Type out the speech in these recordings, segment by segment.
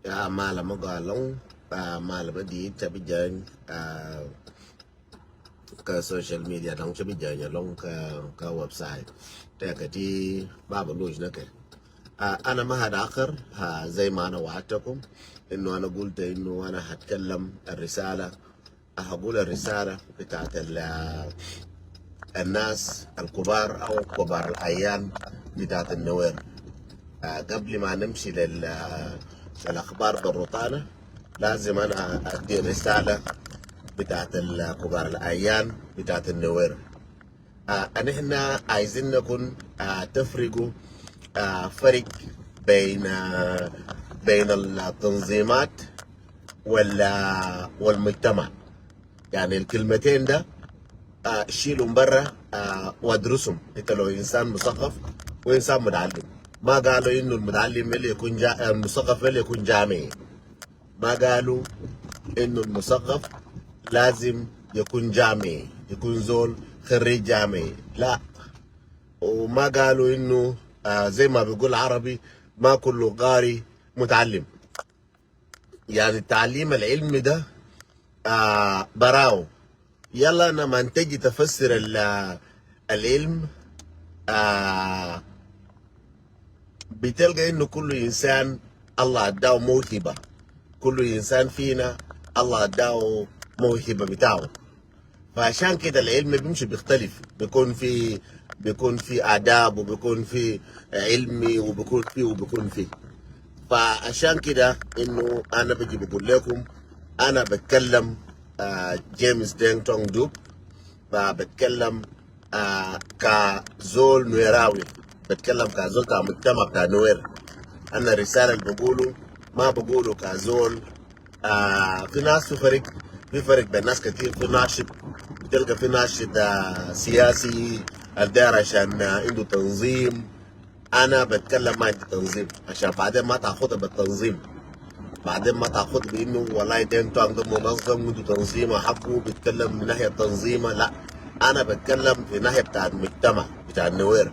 Ma la mo ga long ma la ba di cha bi jan ka social media dong cha bi jan ya long ka website ta ka ti ba ba luj na ke. انا ما هتاخر، زي ما انا وعدتكم انه انا قلت انه انا هتكلم الرساله، هقول الرسالة بتاعت الناس الكبار او كبار الاعيان بتاعت النوير. قبل ما نمشي للاخبار بالرطانه لازم انا ادي رسالة بتاعت الكبار الاعيان بتاعت النوير. نحن عايزين نكون تفرقوا فرق بين التنظيمات والمجتمع. يعني الكلمتين ده شيلهم برا وادرسهم. انت لو انسان مثقف وانسان متعلم، ما قالوا انه المتعلم اللي يكون المثقف اللي يكون جامعي، ما قالوا انه المثقف لازم يكون جامعي، يكون زول خريج جامعي، لا. وما قالوا انه زي ما بيقول عربي ما كله قاري متعلم. يعني التعليم العلمي ده براو. يلا لما تجي تفسر العلم بتلقى انه كل انسان الله اداه موهبة، كل انسان فينا الله اداه موهبة بتاعه. فعشان كده العلم بيمشي بيختلف، بيكون في آداب وبيكون في علمي وبيكون في وبيكون في. فعشان كده انه انا بجي بقول لكم انا بتكلم جيمس دينغ تونغ دوب، فبتكلم كزول نويراوي، بتكلم كزول بتاع مجتمع بتاع نوير. انا الرسالة اللي بقوله ما بقوله كزول في ناس، في فرق بين ناس كتير. في ناشط، بتلقى في ناشط سياسي الداير عشان عنده تنظيم. انا بتكلم ما عندي تنظيم، عشان بعدين ما تاخدها بالتنظيم، بعدين ما تاخد بانه والله ده انتوا عندهم منظم وعنده تنظيم حقه بيتكلم من ناحية تنظيمه. لا، انا بتكلم في ناحية بتاع المجتمع بتاع النوير.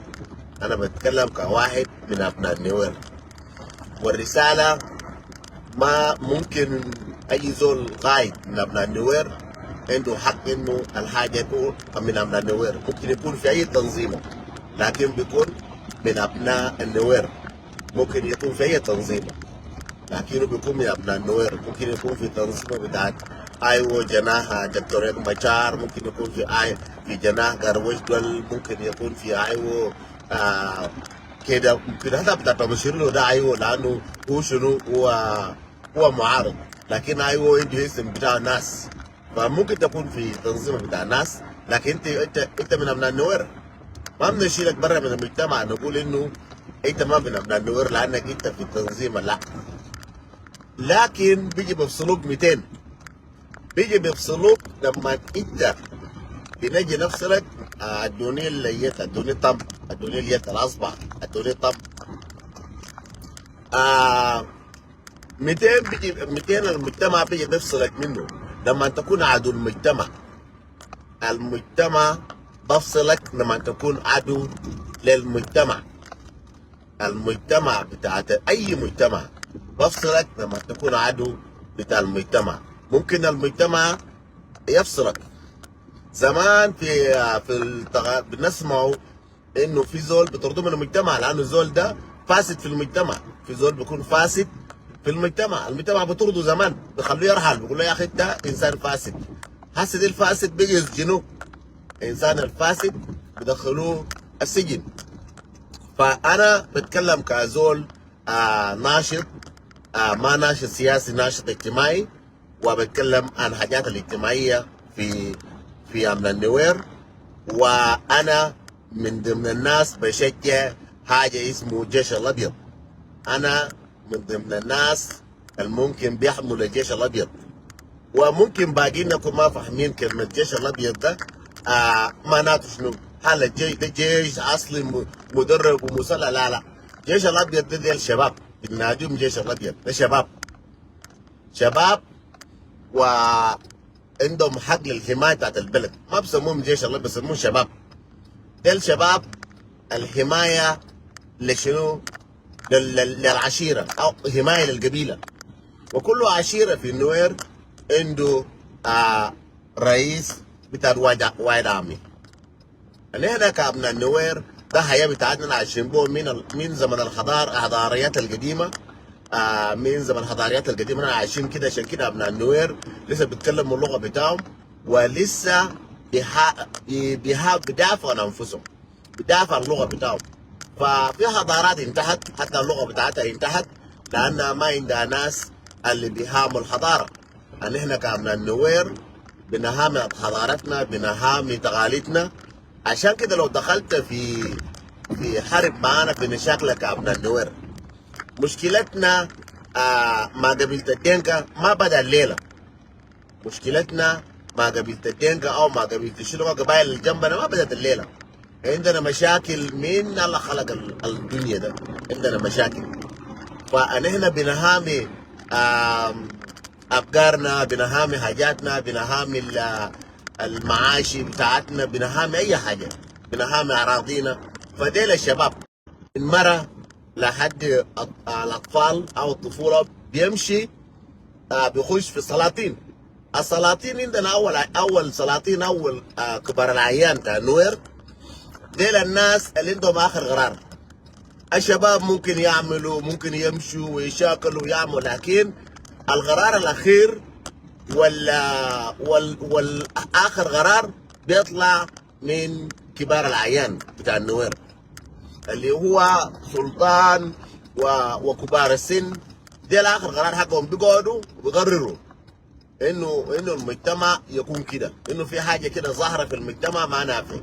انا بتكلم كواحد من ابناء النوير، والرسالة ما ممكن اي زول قايد من ابناء النوير عنده حق انه الحاجة يكون من ابناء النوير. ممكن يكون في اي تنظيمه لكن بيكون من ابناء النوير. ممكن يكون في اي تنظيمه لكنه بيكون من ابناء النوير. ممكن يكون في تنظيمه بتاعت IO جناح دكتور ريك مشار، ممكن يكون في اي في جناح قروش دول، ممكن يكون في IO كده، ممكن هذا بتاع بشير ده IO لانه هو شنو؟ هو معارض، لكن IO عنده اسم بتاع ناس. فممكن تكون في تنظيم بتاع ناس لكن انت من ابناء النوير. ما بنشيلك برا من المجتمع نقول انه انت ما من ابناء النوير لانك انت في التنظيم، لا. لكن بيجي بيفصلوك 200، بيجي بيفصلوك لما انت بنجي نفصلك. ادوني اليد، ادوني thumb، ادوني اليد، الاصبع، ادوني thumb. 200 بيجي 200 المجتمع بيجي بيفصلك منه لما تكون عدو المجتمع. المجتمع بفصلك لما تكون عدو للمجتمع. المجتمع بتاعت اي مجتمع بفصلك لما تكون عدو بتاع المجتمع. ممكن المجتمع يفصلك. زمان بنسمعوا انه في زول بيطردوه من المجتمع لانه الزول ده فاسد في المجتمع. في زول بيكون فاسد في المجتمع، المجتمع بيطرده زمان، بيخلوه يرحل، بيقول له يا اخي انت انسان فاسد. هسه دي الفاسد بيجي يسجنوه، الانسان الفاسد بدخلوه السجن. فانا بتكلم كزول ناشط، ما ناشط سياسي، ناشط اجتماعي، وبتكلم عن حاجات الاجتماعية في امن النوير. وانا من ضمن الناس بشجع حاجة اسمه الجيش الابيض. انا من ضمن الناس الممكن بيحملوا الجيش الابيض، وممكن باقينكم ما فاهمين كلمة الجيش الابيض ده معناته شنو؟ هل الجيش ده جيش اصلي مدرب ومسلح؟ لا لا، الجيش الابيض ده ديل شباب، بناديهم جيش الابيض، ده شباب، شباب وعندهم حق للحماية بتاعت البلد. ما بسموهم جيش الابيض، بسموهم شباب. ديل شباب الحماية لشنو؟ للعشيره او حماية للقبيلة. وكل عشيرة في النوير عنده رئيس بتاع White Army. نحن كابناء النوير ده حياة بتاعتنا عايشين بو من زمن الحضاريات القديمة، من زمن الحضاريات القديمة نحن عايشين كده. عشان كده ابناء النوير لسه بيتكلموا اللغة بتاعهم، ولسه بيدافعوا عن انفسهم، بيدافعوا عن اللغة بتاعهم. ففي حضارات انتهت، حتى اللغة بتاعتها انتهت، لانها ما عندها ناس اللي بيهاموا الحضارة. ان احنا كابناء النوير بنهامي حضارتنا، بنهامي تقاليدنا. عشان كده لو دخلت في حرب معانا بنشاكلك كابناء النوير. مشكلتنا مع قبيلة الدينكا ما بدأ الليلة. مشكلتنا مع قبيلة الدينكا أو مع قبيلة شنو قبائل اللي جنبنا ما بدأت الليلة. عندنا مشاكل من الله خلق الدنيا ده، عندنا مشاكل. فنحن بنهامي أبقارنا، بنهامي حاجاتنا، بنهامي المعاشي بتاعتنا، بنهامي أي حاجة، بنهامي أراضينا. فديل الشباب من مرة لحد الأطفال أو الطفولة بيمشي بيخش في السلاطين. السلاطين عندنا أول سلاطين، أول كبار العيان تاع النوير، ديل الناس اللي عندهم آخر قرار. الشباب ممكن يعملوا، ممكن يمشوا ويشاكلوا ويعملوا، لكن القرار الأخير والآخر قرار بيطلع من كبار العيان بتاع النوير، اللي هو سلطان وكبار السن. ديل آخر قرار حقهم، بيقعدوا وبيقرروا انه المجتمع يكون كده، انه في حاجة كده ظاهره في المجتمع ما نافع،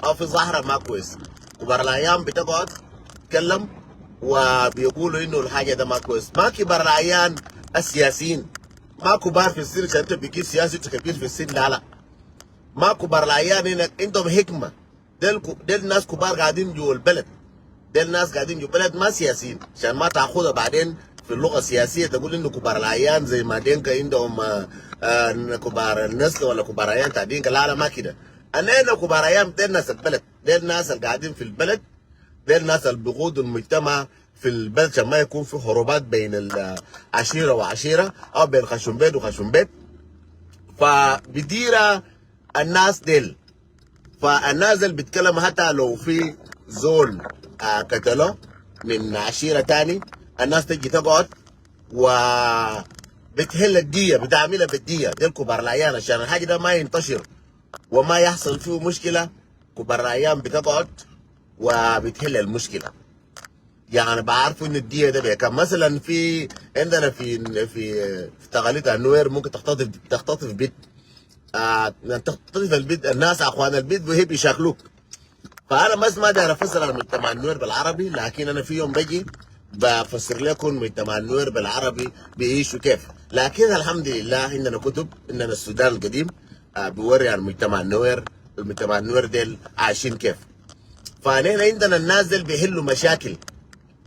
او في ظاهره ما كويس. كبار الايام بتقعد تتكلم وبيقولوا انه الحاجة ده ما كويس. ما كبار الاعيان السياسيين، ما كبار في السن عشان انت بقيت سياسي انت كبير في السن، لا لا، ما كبار الاعيان هنا عندهم حكمه. ديل ناس كبار قاعدين جوا البلد، ديل ناس قاعدين جوا البلد ما سياسيين، عشان ما تاخذها بعدين في اللغة السياسية تقول انه كبار الاعيان زي ما دينكا عندهم كبار النسل ولا كبار اعيان تاع دينكا. لا لا، ما كده. انا كبار اعيان ديل ناس البلد، ديل ناس اللي قاعدين في البلد، ديل ناس اللي بيقودوا المجتمع في البلد، عشان ما يكون في حروبات بين العشيرة وعشيره او بين خشم بيت وخشم بيت. فبديرة الناس ديل، فالناس اللي بيتكلم حتى لو في زول قتله من عشيرة تاني، الناس تجي تقعد و بتهل الدية، بتعملها بالدية. ديل كبار الأعيان عشان الحاجة ده ما ينتشر وما يحصل فيه مشكلة. كبار الأعيان بتقعد وبتحل المشكلة. يعني بعرفوا ان الدية ده بكم. مثلا في عندنا في تقاليد النوير ممكن تختطف بيت، تختطف البيت، الناس اخوان البيت وهي بيشاكلوك. فانا بس ما داير افسر على مجتمع النوير بالعربي، لكن انا في يوم بجي بفسر لكم مجتمع النوير بالعربي بيعيشوا كيف. لكن الحمد لله عندنا كتب، عندنا السودان القديم بيوري عن مجتمع النوير، المجتمع النوير ديل عايشين كيف. فنحن عندنا الناس ديل بيحلوا مشاكل،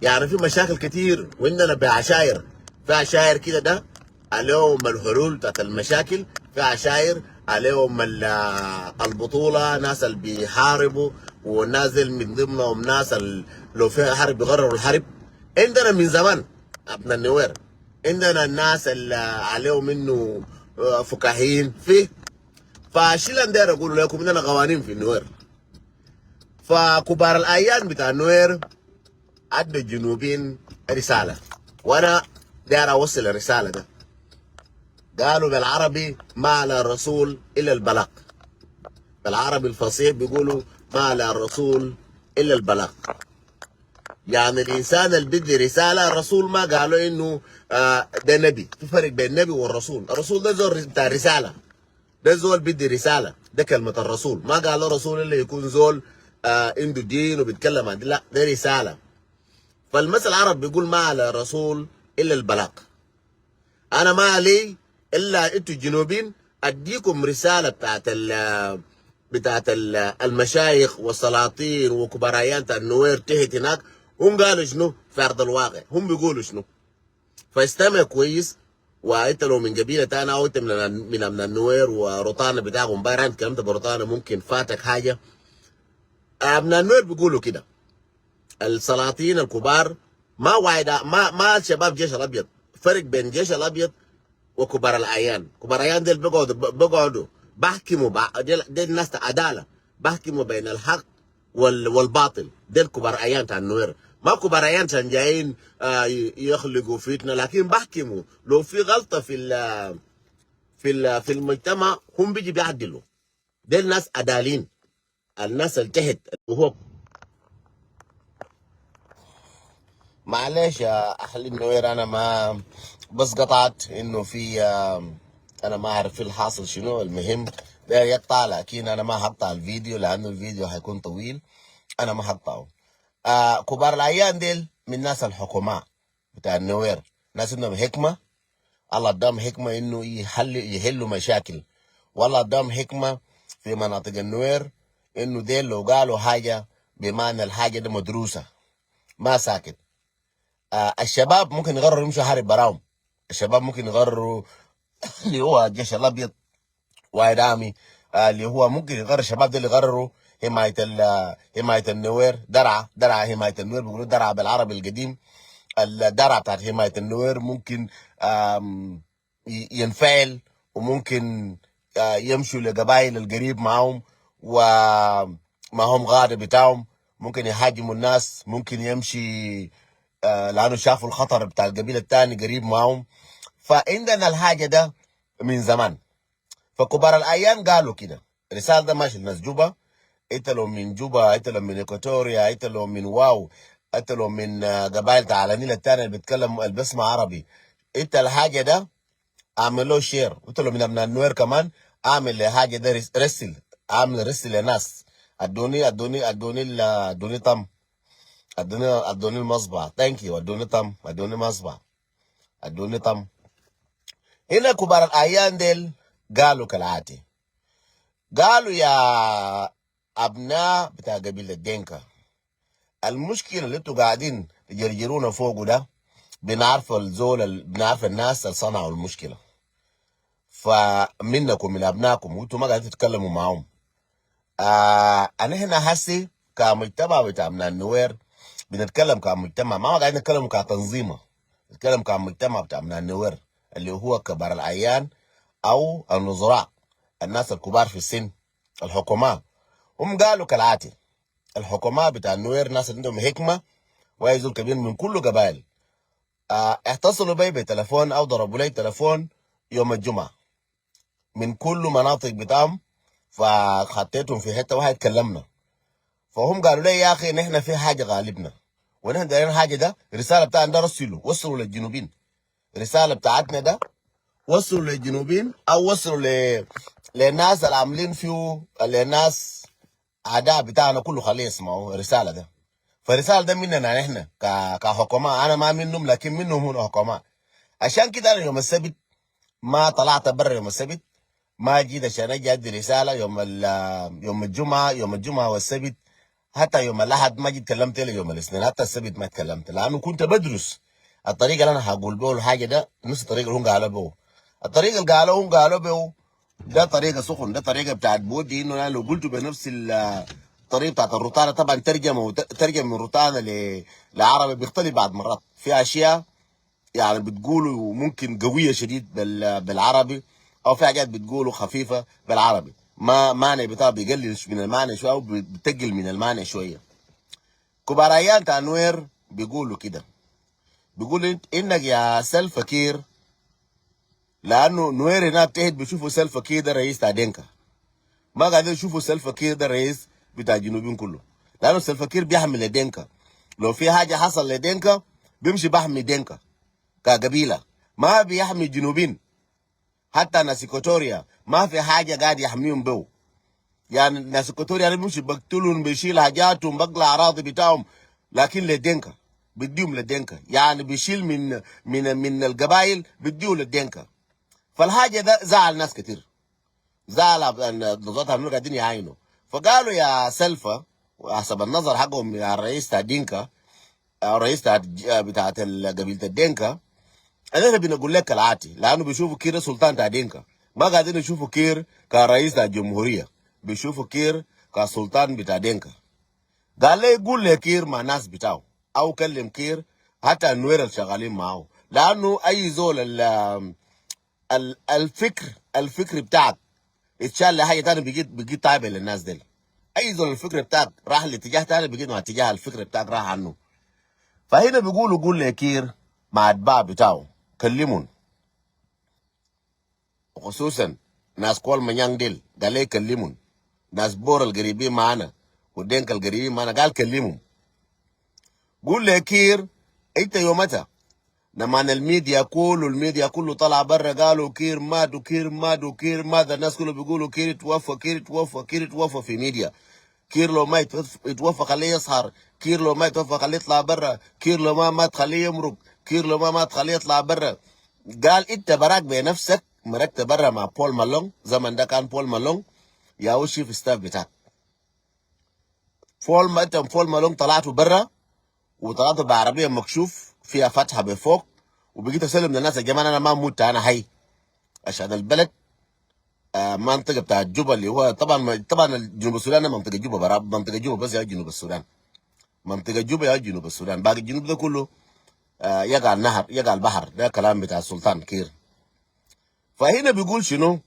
يعني في مشاكل كتير، وعندنا بعشاير، في عشاير كده ده عليهم الحلول بتاعت المشاكل، في عشاير عليهم البطولة، ناس اللي بيحاربوا، والناس اللي من ضمنهم ناس لو في حرب بيقرروا الحرب. عندنا من زمان ابن النوير عندنا الناس اللي عليهم انه فكاهيين في. فالشيء اللي داير اقول لكم عندنا قوانين في النوير. فكبار الاعيان بتاع النوير ادوا الجنوبيين رسالة، وانا داير اوصل الرسالة ده. قالوا بالعربي ما على الرسول الا البلاغ. بالعربي الفصيح بيقولوا ما على الرسول الا البلاغ. يعني الانسان اللي بيدي رسالة، الرسول ما قالوا انه ده نبي. في فرق بين النبي والرسول. الرسول ده زول بتاع رسالة، ده زول بيدي رسالة، ده كلمة الرسول. ما قالوا رسول الا يكون زول عنده دين وبيتكلم عن، لا ده رسالة. فالمثل العرب بيقول ما على الرسول الا البلاغ. انا ما علي الا انتوا الجنوبين اديكم رسالة بتاعت المشايخ والسلاطين وكبرايان تاع النوير تحت هناك. هم قالوا شنو في ارض الواقع، هم بيقولوا شنو. فاستمع كويس. وانت لو من قبيلة تانية او انت من النوير ورطانه بتاعهم، امبارح انت كلمت برطانه ممكن فاتك حاجة. ابناء النوير بيقولوا كده، السلاطين الكبار ما وايد، ما الشباب جيش الابيض، فرق بين الجيش الابيض وكبار الاعيان. كبار الاعيان ديل بيقعدوا بحكموا، ديل ناس عدالة، بحكموا بين الحق والباطل. ديل كبار اعيان تاع النوير، ما كبار اعيان عشان جايين يخلقوا فتنة، لكن بحكموا لو في غلطه في المجتمع، هم بيجي بيعدلوا. ديل ناس عدالين، الناس اللي تحت. وهو معلش يا اهل النوير، انا ما بس قطعت انه في انا ما اعرف في الحاصل شنو. المهم ده يقطع، لكن انا ما هقطع الفيديو لانه الفيديو حيكون طويل، انا ما هقطعه. كبار الاعيان ديل من ناس الحكماء بتاع النوير، ناس عندهم حكمه، الله اداهم حكمه انه يحلوا مشاكل، والله اداهم حكمه في مناطق النوير انه ديل لو قالوا حاجة بمعنى الحاجة دي مدروسة ما ساكت. الشباب ممكن يقرروا يمشوا حرب براهم، الشباب ممكن يقرروا اللي هو الجيش الابيض White Army، اللي هو ممكن يقرر الشباب ديل يقرروا حماية النوير، درعا حماية النوير، بيقولوا درعا بالعربي القديم، الدرع بتاعت حماية النوير ممكن ينفعل وممكن يمشوا لقبائل القريب معهم ومعهم غادة بتاعهم، ممكن يهاجموا الناس، ممكن يمشي لانه شافوا الخطر بتاع القبيلة الثاني قريب معهم. فعندنا الحاجة ده من زمان. فكبار الاعيان قالوا كده، الرسالة ده ماشي لناس جوبا، انت لو من جوبا، انت لو من اكواتوريا، انت لو من واو، انت لو من قبائل تاع النيل الثاني اللي بيتكلم اللي بيسمع عربي، انت الحاجة ده اعمل له share. انت لو من ابناء النوير كمان اعمل لحاجة ده رسل، اعمل رسل لناس، ادوني ادوني ادوني ادوني thumb، ادوني المصبع، thank you، ادوني thumb، ادوني مصبع، ادوني thumb. هنا كبار الاعيان ديل قالوا كالعاتي، قالوا يا ابناء بتاع قبيلة دينكا، المشكلة اللي انتوا قاعدين تجرجرونا فوقه ده بنعرف الزول بنعرف الناس اللي صنعوا المشكلة، فمنكم من ابنائكم وانتوا ما قاعدين تتكلموا معاهم. انا هنا هسي كمجتمع بتاع ابناء النوير بنتكلم كمجتمع، ما قاعدين نتكلم كتنظيمه، نتكلم كمجتمع بتاع ابناء النوير اللي هو كبار الاعيان او النظراء، الناس الكبار في السن، الحكماء. هم قالوا كالعاتي، الحكماء بتاع النوير ناس عندهم حكمه ويزول كبير من كل قبائل، اتصلوا بي بتلفون او ضربوا لي تلفون يوم الجمعة من كل مناطق بتاعهم، فخطيتهم في حتة واحد كلمنا. فهم قالوا لي يا اخي نحن في حاجة غالبنا ونحن دايرين حاجة ده، رسالة بتاعنا ده رسلوا، وصلوا للجنوبين، رسالة بتاعتنا ده وصلوا للجنوبين او وصلوا للناس اللي عاملين فيه، للناس اعداء بتاعنا كله، خليه يسمعوا الرسالة ده. فالرساله ده مننا نحن كحكماء، انا ما منهم لكن منهم هم حكماء. عشان كده انا يوم السبت ما طلعت برا، يوم السبت ما جيت عشان اجي ادي رسالة يوم الجمعة، يوم الجمعة والسبت، حتى يوم الاحد ما جيت كلمت الا يوم الاثنين، حتى السبت ما اتكلمت لانه كنت بدرس الطريقة اللي انا هقول به الحاجة ده نفس الطريقة اللي هم قالوا به. الطريقة اللي قالوا هم قالوا به ده طريقه سخن، ده طريقه بتاعت بودي انه انا لو قلت بنفس الطريقة بتاعت الرطانه، طبعا ترجمه ترجمه من رطانه لعربي بيختلف بعض مرات، في اشياء يعني بتقولوا ممكن قوية شديد بالعربي، او في حاجات بتقولوا خفيفة بالعربي، ما معنى بتاع بيقلل من المعنى شوية او بتقل من المعنى شوية. كبار اعيان تاع نوير بيقولوا كده، بيقولوا انك يا سلفا كير، لانه نوير هناك تحت بيشوفوا سلفا كير ده رئيس تاع دينكا، ما قاعدين يشوفوا سلفا كير ده رئيس بتاع الجنوبيين كله، لانه سلفا كير بيحمي لدينكا، لو في حاجة حصل لدينكا بيمشي بحمي دينكا كقبيله، ما بيحمي الجنوبين. حتى ناس إيكوتوريا ما في حاجة قاعد يحميهم به، يعني ناس إيكوتوريا بيمشي بقتلهم، بيشيل حاجاتهم، بقلع اراضي بتاعهم، لكن لدينكا بديهم لدينكا، يعني بيشيل من القبائل بديه للدينكا. فالحاجه ده زعل ناس كتير، زعل نظرتها انه قاعدين يعاينوا. فقالوا يا سلفا وحسب النظر حقهم يا الرئيس بتاع دينكا او الرئيس بتاعت قبيلة الدينكا، انا بنقول لك العاتي، لانه بيشوفوا كير سلطان تاع دينكا، ما قاعدين يشوفوا كير كرئيس تاع الجمهورية، بيشوفوا كير كسلطان بتاع دينكا. قال لي قول لكير مع ناس بتاعه او كلم كير حتى النوير اللي شغالين معه، لانه اي زول الفكر بتاعك اتشال لحاجة ثانية، بقيت تابع للناس ديل. اي زول الفكر بتاعك راح لاتجاه ثاني، بقيت مع اتجاه الفكر بتاعك راح عنه. فهنا بيقولوا قول لكير مع اتباع بتاعه كلمهم، وخصوصا ناس كول منيانق ديل، قال لي كلمهم. ناس بور القريبين معنا ودينك القريبين معنا، قال كلمهم، قول لكير انت يومتها لما الميديا كله، الميديا كله طلع برا، قالوا كير مات وكير مات وكير مات. الناس كله بيقولوا كير توفى، كير توفى، كير توفى في ميديا. كير لو ما يتوفى خليه يظهر، كير لو ما يتوفى خليه يطلع برا، كير لو ما مات خليه يمرق، كير لو ما مات خليه يطلع برا. قال انت براك بنفسك مرقت برا مع بول مالون، زمن ده كان بول مالون يا chief staff بتاعك. بول ما انت بول مالون طلعتوا برا وطلعتوا بعربيه مكشوف فيها فتحه بفوق، وبقيت اسلم للناس: يا جماعة انا ما مت، انا حي، عشان البلد منطقة بتاعت جوبا اللي هو طبعا جنوب السودان منطقة جوبا برا، منطقة جوبا بس يا جنوب السودان، منطقة جوبا يا جنوب السودان، باقي الجنوب ده كله يقع النهر، يقع البحر. ده كلام بتاع السلطان كير. فهنا بيقول شنو؟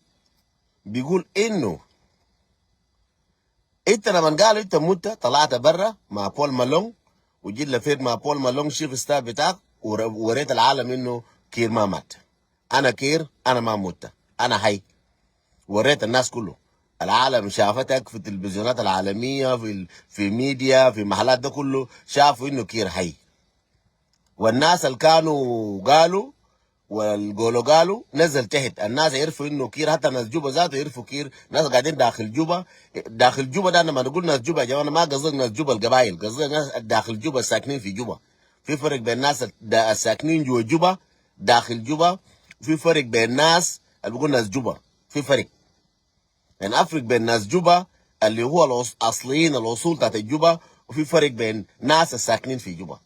بيقول انه انت لما قالوا انت مت طلعت برا مع بول مالون وجيت لفيت مع بول مالون chief staff بتاعك ووريت العالم انه كير ما مات. انا كير، انا ما مت، انا حي. وريت الناس كله، العالم شافتك في التلفزيونات العالميه، في ميديا، في محلات ده كله شافوا انه كير حي. والناس اللي كانوا قالوا والقولوا قالوا نزل تحت، الناس يعرفوا انه كير، حتى ناس جوبا ذاته يعرفوا كير. ناس قاعدين داخل جوبا، داخل جوبا ده لما نقول ناس جوبا يا جماعة ما قصدي ناس جوبا القبائل، قصدي ناس داخل جوبا الساكنين في جوبا. في فرق بين الناس الساكنين جوا جوبا داخل جوبا، في فرق بين الناس اللي بيقول ناس جوبا، في فرق. يعني افرق بين ناس جوبا اللي هو الاصليين، الاصول بتاعت الجوبا، وفي فرق بين ناس الساكنين في جوبا.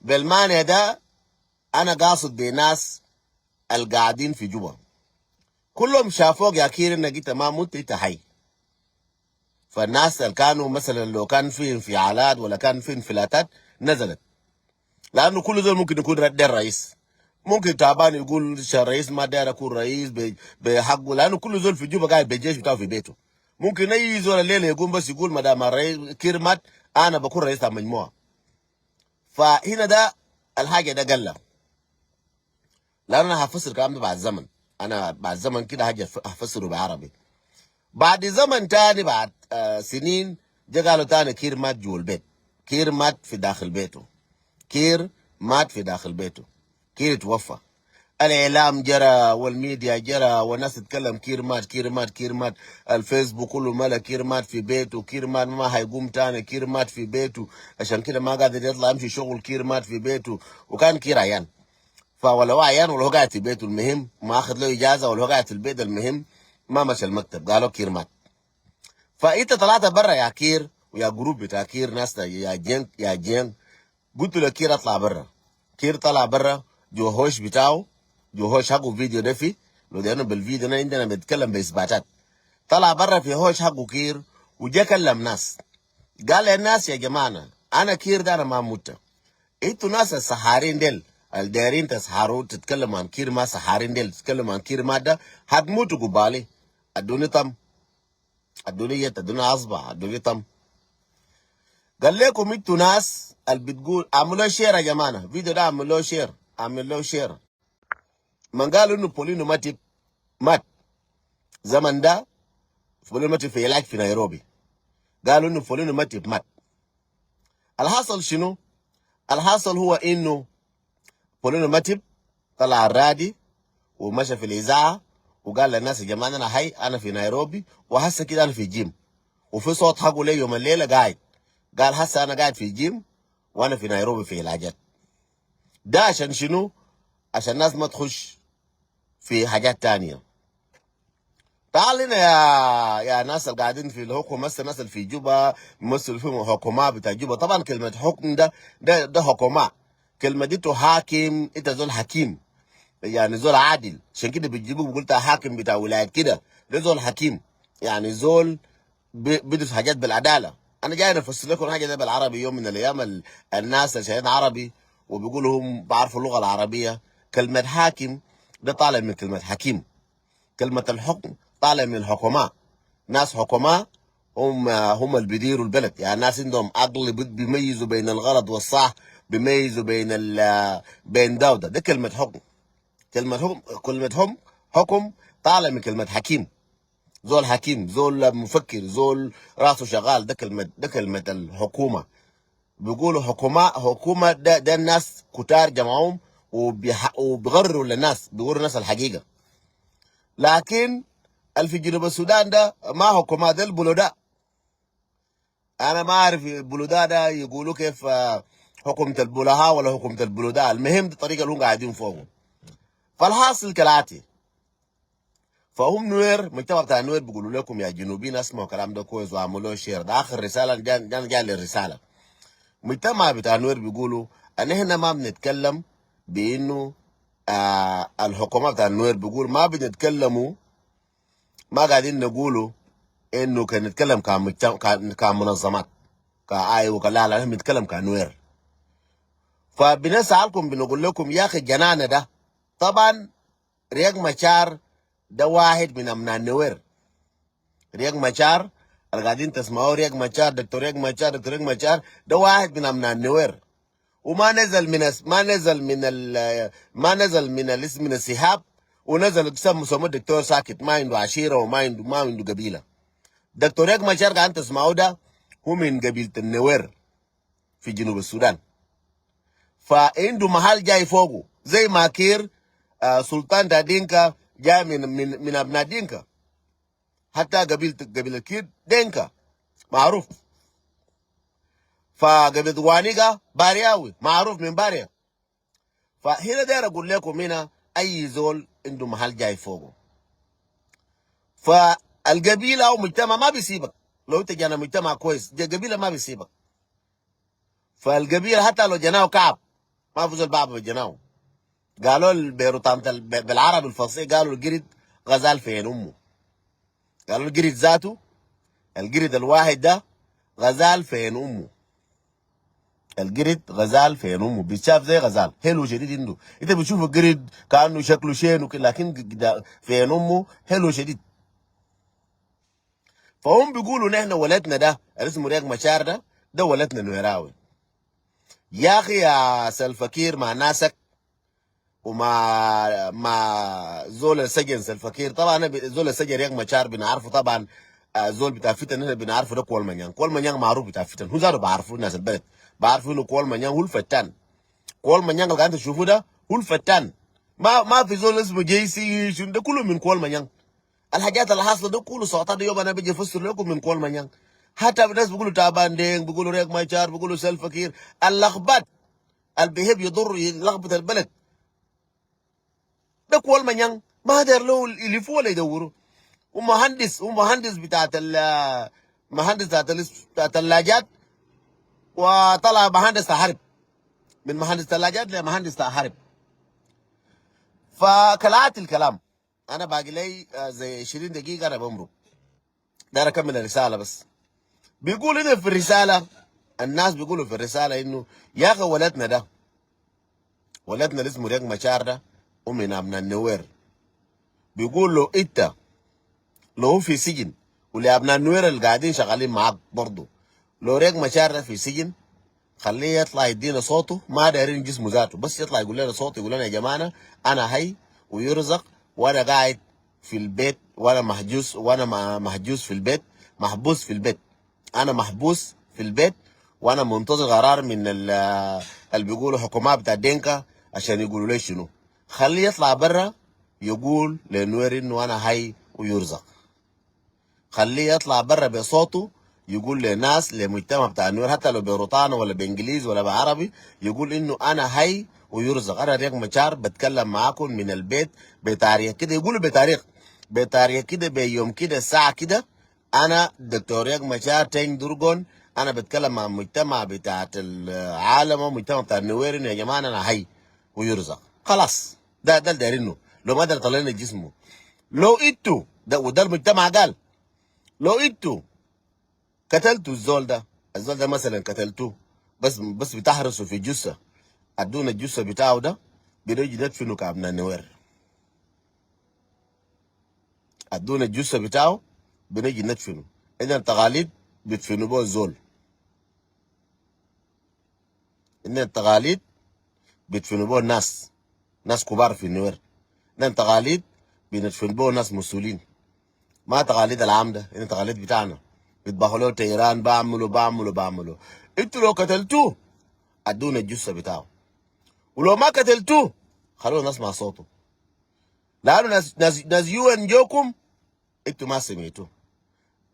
بالمعنى ده انا قاصد بناس القاعدين في جوبا كلهم شافوك يا كير انك انت ما مت، انت حي. فالناس اللي كانوا مثلا لو كان في انفعالات ولا كان في انفلاتات نزلت، لانه كل زول ممكن يكون رد الرئيس، ممكن تعبان يقول الرئيس ما داير اكون رئيس بحقه، لانه كل زول في جوبا قاعد بالجيش بتاعه في بيته. ممكن اي زول الليلة يقوم بس يقول ما دام الرئيس كير مات انا بكون رئيس المجموعة. فهنا ده الحاجة ده قال لانه انا هفسر الكلام ده بعد زمن، انا بعد زمن كده هاجي هفسره بعربي. بعد زمن تاني، بعد سنين، جا قالوا تاني كير مات جوا البيت، كير مات في داخل بيته، كير مات في داخل بيته، كير توفى. الاعلام جرى والميديا جرى والناس تتكلم كير مات، كير مات، كير مات. الفيسبوك كله ملا كير مات في بيته، كير مات ما هيقوم تاني، كير مات في بيته، عشان كده ما قادر يطلع يمشي شغل، كير مات في بيته. وكان كير عيان، فولا هو عيان ولا هو قاعد في بيته، المهم ما اخذ له اجازه ولا هو قاعد في البيت، المهم ما مشى المكتب، قالوا كير مات. فانت طلعت برا يا كير ويا group بتاع كير، ناس يا جين يا جين، قلت له كير اطلع برا. كير طلع برا جو هوش بتاعه، جو هوش حقه، فيديو ده في لو لانه بالفيديو ده عندنا بنتكلم باثباتات. طلع برا في هوش حقه كير وجا كلم ناس، قال للناس يا جماعة انا كير ده انا ما مت، انتوا ناس السحارين ديل الدايرين تسحروا تتكلموا عن كير ما سحارين ديل تتكلموا عن كير ما ده هتموتوا قبالي. ادوني طم، ادوني يد، ادوني اصبع، ادوني طم. قال لكم انتوا ناس اللي بتقول اعملوا share يا جماعة، فيديو ده اعملوا share، اعملوا share. من قالوا انه بولينو ماتب مات زمن ده بولينو ماتب في علاج في نيروبي، قالوا انه بولينو ماتب مات. الحصل شنو؟ الحصل هو انه بولينو ماتب طلع الرادي ومشى في الاذاعة وقال للناس يا جماعة انا حي، انا في نيروبي وهسه كده انا في جيم. وفي صوت حقه لي يوم الليلة قاعد قال هسه انا قاعد في جيم وانا في نيروبي في علاجات. ده عشان شنو؟ عشان الناس ما تخش في حاجات تانية. تعال هنا يا ناس اللي قاعدين في الحكم، مثلا الناس اللي في جوبا مثل في حكومة بتاع جوبا. طبعا كلمة حكم ده حكومة، كلمة دي تحاكم، انت زول حكيم يعني زول عادل، عشان كده بتجيبوك بقول حاكم بتاع ولاية كده، ده زول حكيم يعني زول بيدرس حاجات بالعدالة. انا جاي افسر لكم حاجة ده بالعربي. يوم من الايام الناس اللي شايفين عربي وبيقولوا هم بعرفوا اللغة العربية. كلمة حاكم ده طالع من كلمة حكيم، كلمة الحكم طالع من الحكماء، ناس حكماء هم اللي بيديروا البلد. يعني ناس عندهم عقل، بيميزوا بين الغلط والصح، بيميزوا بين ده وده. ده كلمة حكم، كلمة حكم، كلمة هم حكم طالع من كلمة حكيم، زول حكيم، زول مفكر، زول راسه شغال. ده كلمة الحكومة. بيقولوا حكومة، حكومة ده الناس كتار جمعهم وبيغرروا للناس، بيقولوا الناس الحقيقة. لكن اللي في جنوب السودان ده ما حكومة، ده البلداء. انا ما اعرف البلداء ده يقولوا كيف، حكومة البلهاء ولا حكومة البلداء. المهم دي الطريقة اللي هم قاعدين فوقه. فالحاصل كالاتي، فهم نوير، مجتمع بتاع نوير بيقولوا لكم يا جنوبيين اسمعوا كلام ده كويس واعملوا share. ده اخر رسالة جان جان للرساله. مجتمع بتاع نوير بيقولوا ان احنا ما بنتكلم بانه الحكومة بتاع النوير بيقول ما بنتكلموا، ما قاعدين نقولوا انه كان نتكلم كمجتمع، كمنظمات، كاي وكلا. لا، احنا بنتكلم كنوير. فبنسألكم، بنقول لكم يا اخي جنانا ده، طبعا رياك مشار ده واحد من ابناء النوير. رياك مشار اللي قاعدين تسمعوه، رياك مشار، دكتور رياك مشار، دكتور رياك مشار ده واحد من ابناء النوير، وما نزل من ما نزل من ال ما نزل من الاسم من السحاب ونزل سموه دكتور ساكت. ما عنده عشيره وما عنده ما عنده قبيله. دكتور رياك مشار قاعدين تسمعوه ده هو من قبيلة النوير في جنوب السودان، فعنده محل جاي فوقه زي ما كير سلطان دا دينكا جاي من ابناء دينكا، حتى قبيلة كير دينكا معروف. فقبيلة وانيقا بارياوي معروف من باريا. فهنا داير اقول لكم هنا اي زول عنده محل جاي فوقه، فالقبيله او مجتمع ما بيسيبك. لو انت جانا مجتمع كويس، جا قبيلة ما بيسيبك. فالقبيله حتى لو جناه كعب ما في زول بعبع بجناه. قالوا بيروتانة بالعربي الفصيح، قالوا القرد غزال في عين امه. قالوا القرد ذاته، القرد الواحد ده غزال في عين امه. القرد غزال في عين امه، بيتشاف زي غزال حلو شديد. عنده انت بتشوف القرد كانه شكله شين وكده، لكن في عين امه حلو شديد. فهم بيقولوا نحن ولدنا ده اللي اسمه رياك مشار ده ولدنا نويراوي. يا اخي يا سلفكير مع ناسك ومع مع زول السجن سلفكير، طبعا أنا زول السجن رياك مشار بنعرفه طبعا، زول بتاع فتن هنا بنعرفه، ده كوال منيان. كوال منيان معروف بتاع فتن، هو ذاته بعرفه، الناس البلد بعرفوا انه كوال منيان هو الفتان. كوال منيان اللي قاعدين تشوفوه ده هو الفتان. ما في زول اسمه جي سي شنو، ده كله من كوال منيان. الحاجات اللي حاصله ده كله سقطات ده يوم انا بيجي افسر لكم من كوال منيان. حتى الناس بيقولوا تعبان دينق، بيقولوا رياك مشار، بيقولوا سلفكير، اللخبط اللي بيحب يضر يلخبط البلد ده كوال منيان. ما داير له يلفوا ولا يدوروا. ومهندس بتاعت ال مهندس بتاعت الثلاجات، وطلع مهندس حرب، من مهندس ثلاجات لمهندس حرب. فكالعادة الكلام، انا باقي لي زي 20 دقيقه، انا بمرق، داير اكمل الرسالة بس. بيقول هنا في الرساله، الناس بيقولوا في الرسالة انه يا اخي ولدنا ده، ولدنا اللي اسمه رياك مشار ده ومن ابناء النوير. بيقول له انت لو هو في سجن، ولابناء النوير اللي قاعدين شغالين معاك برضه، لو رياك مشار ده في سجن خليه يطلع يدينا صوته. ما دايرين جسمه ذاته، بس يطلع يقول لنا صوته، يقول لنا يا جماعة انا حي ويرزق وانا قاعد في البيت وانا محجوز، وانا محجوز في البيت، محبوس في البيت، انا محبوس في البيت وانا منتظر قرار من اللي بيقولوا حكومات بتاع دينكا عشان يقولوا لي شنو. خليه يطلع برا يقول لنوير انه انا حي ويرزق. خليه يطلع برا بصوته يقول لناس، لمجتمع بتاع النوير، حتى لو برطانه ولا بانجليزي ولا بعربي، يقول انه انا حي ويرزق، انا رياك مشار بتكلم معاكم من البيت بتاريخ كده. يقولوا بتاريخ كده، بيوم كده، الساعة كده، انا دكتور رياك مشار تين درجون، انا بتكلم مع المجتمع بتاعت العالم ومجتمع بتاع النوير انه يا جماعة انا حي ويرزق. خلاص، ده اللي دايرينه. لو ما قدر طلع لنا جسمه، لو انتوا ده، وده المجتمع قال، لو انتوا قتلتوا الزول ده، الزول ده مثلا قتلتوه، بس بتحرسوا في جثة ادونا الجثة بتاعه ده بنجي ندفنه كابناء نوير. ادونا الجثة بتاعه بنجي ندفنه. عندنا تقاليد بيدفنوا به الزول، عندنا تقاليد بيدفنوا به الناس، ناس كبار في النوير. عندنا تقاليد بندفن به ناس مسؤولين، ما تقاليد العام ده، عندنا تقاليد بتاعنا بيذبحوا له تيران، بعملوا بعملوا بعملوا. انتوا لو قتلتوه ادونا الجثة بتاعه، ولو ما قتلتوه خلونا نسمع صوته، لانه ناس UN جوكم انتوا ما سمعتوه.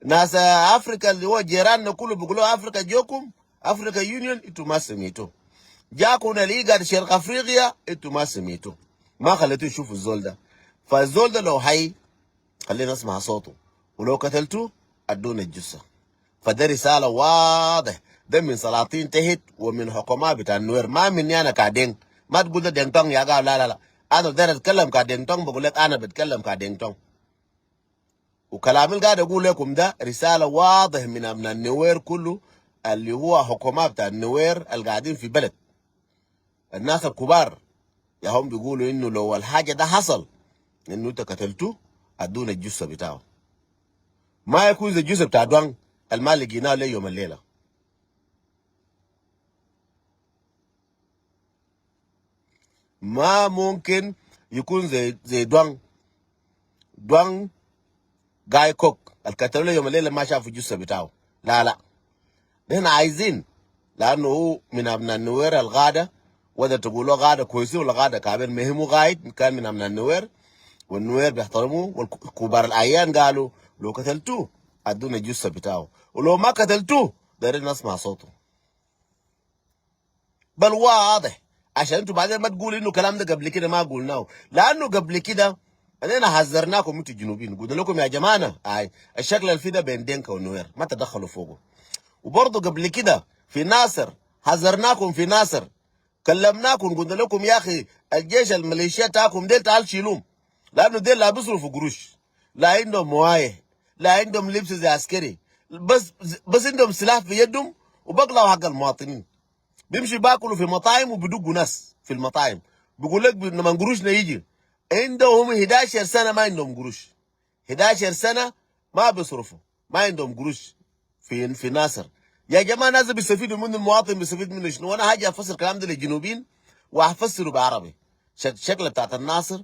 ناس افريكا اللي هو جيراننا كله بيقولوا افريكا جوكم، Africa Union، انتوا ما سمعتوه. جاكم الايجاد شرق افريقيا، انتوا ما سمعتوه، ما خليتوه يشوفوا الزول ده. فالزول ده لو حي خلينا نسمع صوته، ولو قتلتوه ادونا الجثة. فده رسالة واضح ده من سلاطين تحت ومن حكماء بتاع النوير، ما مني انا كدينق. ما تقول ده دينق يا قال، لا لا لا، انا داير اتكلم كدينق، بقول لك انا بتكلم كدينق، وكلامي اللي قاعد اقول لكم ده رسالة واضح من ابناء النوير كله، اللي هو حكماء بتاع النوير اللي قاعدين في بلد، الناس الكبار يا هم بيقولوا انه لو الحاجة ده حصل انه انت قتلته ادونا الجثة بتاعه، ما يكون زي الجثة بتاع دوان المال لقيناه ليه يوم الليلة. ما ممكن يكون زي دوان جاي كوك القتلوا يوم الليلة ما شافوا الجثة بتاعه. لا لا، نحن عايزين، لانه هو من ابناء النوير الغادة، وده تقولوا غاده كويسين ولا غاده كابين، مهمة غايد كان من ابناء النوير، والنوير بيحترموه، والكبار الاعيان قالوا لو قتلتوه ادونا الجثة بتاعه، ولو ما قتلتوه دايرين نسمع صوته. بل واضح عشان انتوا بعدين ما تقولوا انه الكلام ده قبل كده ما قلناه، لانه قبل كده انا حذرناكم انتوا الجنوبيين، قلنا لكم يا جماعة اي الشكل اللي في ده بين دينكا والنوير ما تدخلوا فوقه. وبرضه قبل كده في ناصر حذرناكم، في ناصر كلمناكم قلنا لكم يا اخي الجيش الميليشيا تاعكم ديل تعال شيلوهم، لانه ديل لا بيصرفوا قروش، لا عندهم موايه، لا عندهم لبس زي عسكري، بس عندهم سلاح في يدهم وبقلعوا حق المواطنين. بيمشي باكلوا في مطاعم وبدقوا ناس في المطاعم، بيقول لك لما قروشنا يجي. عندهم 11 سنة ما عندهم قروش، 11 سنة ما بيصرفوا، ما عندهم قروش في ناصر. يا جماعة ناس بيستفيدوا منه، المواطن بيستفيد منه شنو؟ وانا هاجي افسر الكلام ده للجنوبيين وهفسره بعربي، شكل بتاعت الناصر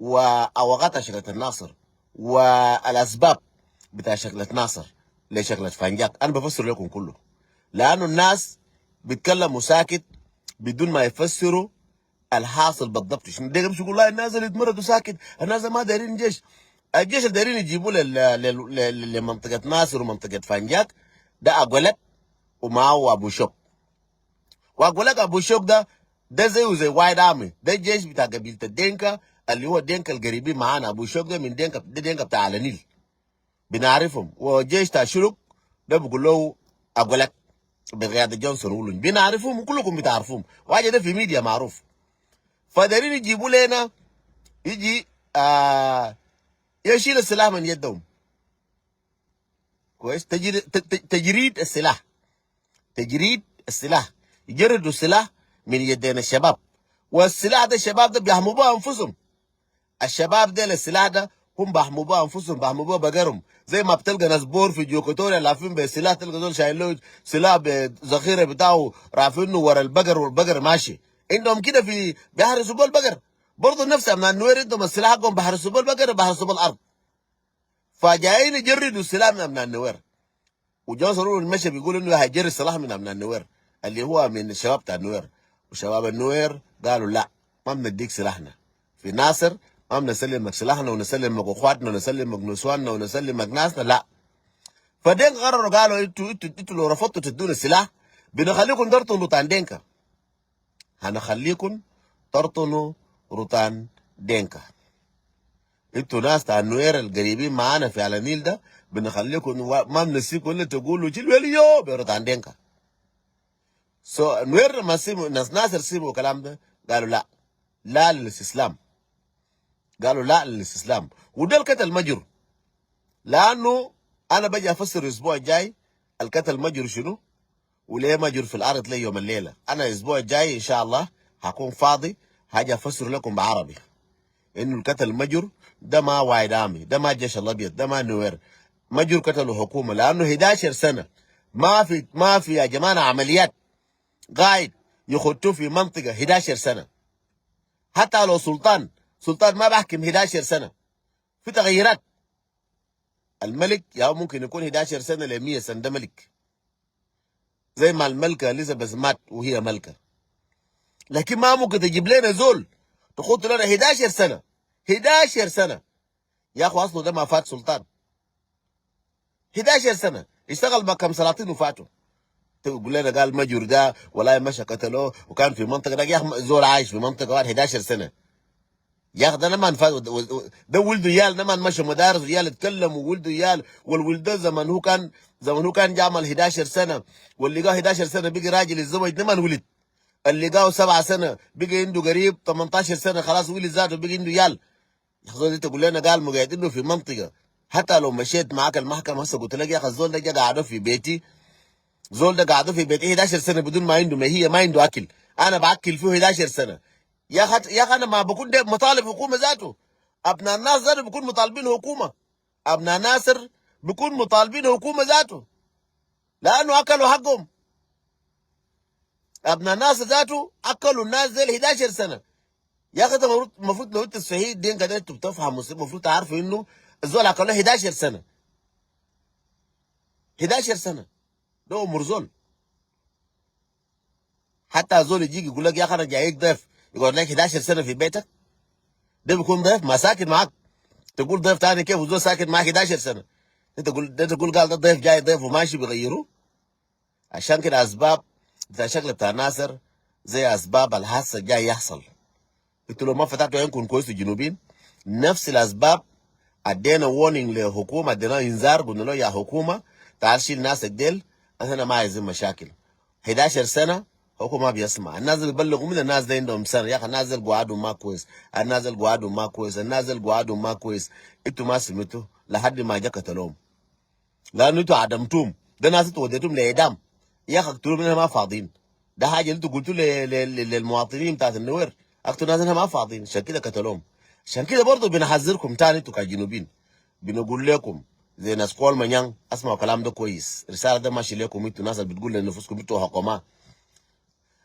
واوقاتها شكلة الناصر والاسباب بتاع شكلة ناصر لشكلة فانجاك، انا بفسر لكم كله، لانه الناس بيتكلموا ساكت بدون ما يفسروا الحاصل بالضبط شنو. ده بيمشي يقول لا الناس اللي اتمردوا ساكت، الناس ما دايرين جيش، الجيش اللي دايرين يجيبوه لمنطقه ناصر ومنطقة فانجاك ده اقولك ومعه ابو شوك. واقول لك ابو شوك ده زيه زي White Army، ده الجيش بتاع قبيلة الدينكا اللي هو الدينكا القريبين معانا. ابو شوك ده من دينكا، ده دينكا بتاع النيل بنعرفهم. وجيش بتاع شلوك ده بيقول له اقول لك بقيادة جونسون ولون بنعرفهم وكلكم بتعرفوهم، وحاجه ده في ميديا معروف. فدارين يجيبوا لنا يجي يشيل السلاح من يدهم كويس، تجريد السلاح، تجريد السلاح، يجردوا السلاح من يدين الشباب. والسلاح ده الشباب ده بيحموا بها انفسهم، الشباب ده السلاح ده هم بيحموا بها انفسهم، بيحموا بها بقرهم. زي ما بتلقى ناس بور في جوكوتوريا لافين بالسلاح، تلقى زول شايل له سلاح بذخيره بتاعه رافينه ورا البقر والبقر ماشي عندهم كده في بيحرسوا بها البقر. برضه نفس ابناء النوير عندهم السلاح حقهم بيحرسوا بها البقر بيحرسوا بها الارض. فجايين يجردوا السلاح من ابناء النوير، وجونسون رول المشي بيقول انه هيجري السلاح من ابناء النوير اللي هو من الشباب بتاع النوير. وشباب النوير قالوا لا ما بنديك سلاحنا في ناصر، ما بنسلمك سلاحنا ونسلمك اخواتنا ونسلمك نسواننا ونسلمك ناسنا، لا. فدين قرروا قالوا انتوا لو رفضتوا تدونا السلاح بنخليكم ترطنوا رطان دينكا، هنخليكم ترطنوا رطان دينكا. انتوا ناس تاع النوير القريبين معانا في على النيل ده بنخليكم ما بنسيكم الا تقولوا جيل برطان دينكا. so نوير لما سمعوا ناس ناصر سمعوا الكلام ده قالوا لا، لا للاستسلام، قالوا لا للاستسلام. وده القتل مجر، لانه انا بجي افسر الاسبوع الجاي القتل مجر شنو وليه مجر في الارض ليوم الليلة. انا الاسبوع الجاي ان شاء الله حكون فاضي، حاجة افسر لكم بعربي انه القتل مجر ده ما White Army، ده ما الجيش الابيض، ده ما نوير. مجر قتلوا حكومة لانه 11 سنة ما في يا جماعة عمليات قاعد يخطوا في منطقة 11 سنة. حتى لو سلطان، سلطان ما بحكم 11 سنة، في تغييرات. الملك يا ممكن يكون 11 سنة ل 100 سنة، ده ملك، زي ما الملكة اليزابيث مات وهي ملكه. لكن ما ممكن تجيب لنا زول تخط لنا 11 سنة، 11 سنة يا اخو، اصله ده ما فات سلطان. 11 سنة اشتغل مع كم سلاطين وفاتوا. تقول لنا قال مجر ده ولا مشى قتلوه وكان في منطقة ده. يا اخي زول عايش في منطقة واحد 11 سنة، يا اخي ده لما فات، ده ولده عيال لما مشوا مدارس وعيال اتكلموا، وولده عيال والولد ده زمن هو كان جامل 11 سنة، واللي قال 11 سنة بقي راجل يتزوج لما ولد، اللي قاو 7 سنة بقي عنده قريب 18 سنة، خلاص ولد ذاته بقي عنده عيال. يا اخي زول تقول لنا قال مقعدينه في منطقه، حتى لو مشيت معاك المحكمة هسه قلت لك يا اخي الزول ده جا قعدة في بيتي، زول ده قعدة في بيتي 11 سنة بدون ما عنده ما هي ما عنده اكل، انا باكل فيه 11 سنة. يا اخي يا اخي انا ما بكون ده مطالب حكومة ذاته، ابناء الناس ذاته بيكون مطالبين حكومة، ابناء ناصر بيكون مطالبين حكومة ذاته لانه اكلوا حقهم. ابناء الناس ذاته اكلوا الناس زي 11 سنة. يا اخي انت المفروض لو انت صحيح دين كده انتوا بتفهموا، المفروض تعرفوا انه الزول اكلوا 11 سنة، 11 سنة ده عمر زول. حتى زول يجيك يقول لك يا اخي انا جايك ضيف، يقعد لك 11 سنة في بيتك، ده بيكون ضيف ما ساكن معاك. تقول ضيف تاني كيف وزول ساكن معاك 11 سنة؟ انت تقول ده تقول قال ده ضيف جاي ضيف وماشي بيغيروه. عشان كده اسباب بتاع شكل بتاع ناصر زي اسباب الحادثة جاي يحصل. انتوا لو ما فتحتوا عينكم كويس الجنوبيين، نفس الاسباب. ادينا warning للحكومة، ادينا انذار، قلنا له يا حكومة تعال شيل ناسك ديل، احنا ما عايزين مشاكل. 11 سنة حكومة ما بيسمع. الناس اللي بيبلغوا من الناس دي عندهم سنة، يا اخي الناس اللي قعدوا ما كويس، الناس اللي قعدوا ما كويس، الناس اللي قعدوا ما كويس. انتوا ما سمعتوا لحد ما جا قتلوهم، لانه انتوا عدمتوهم. ده ناس انتوا وديتهم لاعدام يا اخي، اقتلوا منها ما فاضيين. ده حاجة اللي انتوا قلتوا للمواطنين بتاعت النوير، اقتلوا ناس ما فاضيين، عشان كده قتلوهم. عشان كده برضه بنحذركم تاني انتوا كجنوبين، بنقول لكم زي ناس كول منيان، اسمعوا الكلام ده كويس، الرسالة ده ماشي لكم انتوا ناس اللي بتقول لنفسكم انتوا حكومة.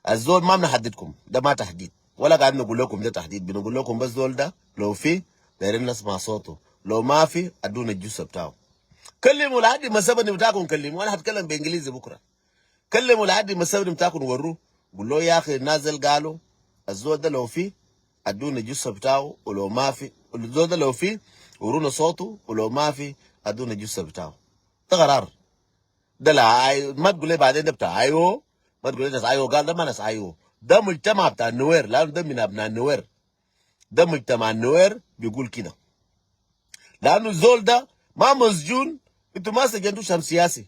الزول ما بنحددكم، ده ما تحديد ولا قاعد نقول لكم ده تحديد. بنقول لكم بس زول ده لو في دايرين نسمع صوته، لو ما في ادونا الجثة بتاعه. كلموا لحد ما السبب بتاعكم كلموا، انا هتكلم بانجليزي بكره. كلموا لحد ما السبب بتاعكم وروه، قول له يا اخي الناس قالوا الزول ده لو في ادونا الجثة بتاعه، ولو ما في، الزول ده لو في ورونا صوته، ولو ما في ادونا الجثة بتاعه. ده قرار ده. لا ما تقول لي بعدين ده بتاع ايوه، ما تقول لي ناس ايوه قال ده ما ناس ايوه، ده مجتمع بتاع النوير، لانه ده من ابناء النوير، ده مجتمع النوير بيقول كده. لانه الزول ده ما مسجون، انتوا ما سجنتوه عشان سياسي،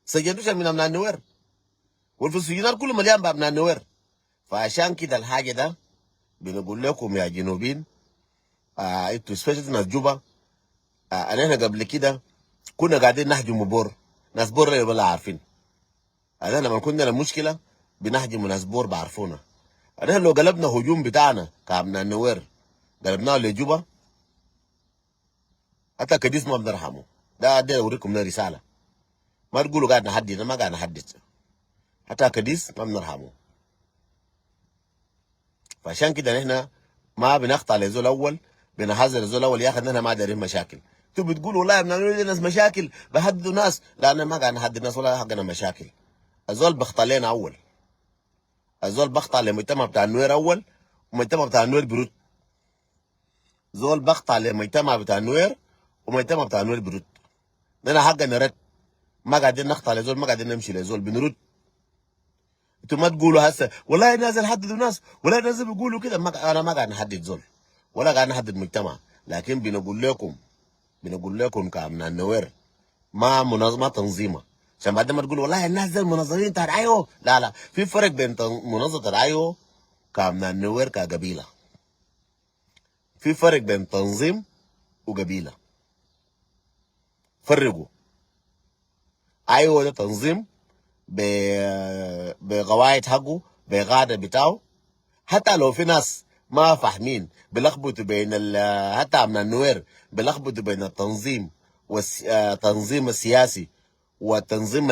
سجنتوه عشان من ابناء النوير، والفي السجنات كله مليان بابناء النوير. فعشان كده الحاجة ده بنقول لكم يا جنوبين، انتوا especially ناس جوبا، احنا قبل كده كنا قاعدين نهجم بور، ناس بور ولا عارفين. انا لما كنا مشكلة بنهجم ناس بور بعرفونا. احنا لو قلبنا هجوم بتاعنا كابناء النوير قلبناه لجوبا، حتى كديس ما بنرحمه. ده اوريكم ده رسالة، ما تقولوا قاعد نحدد، ما قاعد نحدد، حتى كديس ما بنرحمه. فعشان كده نحن ما بنقطع لزول اول، بنحذر الزول الاول يا اخي نحن ما دايرين مشاكل. انتوا بتقولوا والله بنعمل ناس مشاكل بهددوا ناس، لا انا ما قاعد نهدد ناس ولا حقنا مشاكل. الزول بخطى لنا اول، الزول بخطى للمجتمع بتاع النوير اول، ومجتمع بتاع النوير برد. زول بخطى للمجتمع بتاع النوير ومجتمع بتاع النوير برد. نحن حقنا نرد، ما قاعدين نخطى لزول، ما قاعدين نمشي لزول، بنرد. انتوا ما تقولوا هسه والله نازل حددوا ناس ولا نازل بيقولوا كده. ما انا ما قاعد نحدد زول ولا قاعد نحدد مجتمع، لكن بنقول لكم كابناء النوير، ما منظمة تنظيمه، عشان بعد ما تقول والله الناس دي المنظمين بتاع ايوه. لا لا، في فرق بين منظمة الايو كابناء النوير كقبيله، في فرق بين تنظيم وقبيله. فرقوا. ايوه ده تنظيم بقواعد حقه بقاعدة بتاعه. حتى لو في ناس ما فاهمين بلخبطوا بين حتى من النوير بلخبطوا بين التنظيم والتنظيم السياسي والتنظيم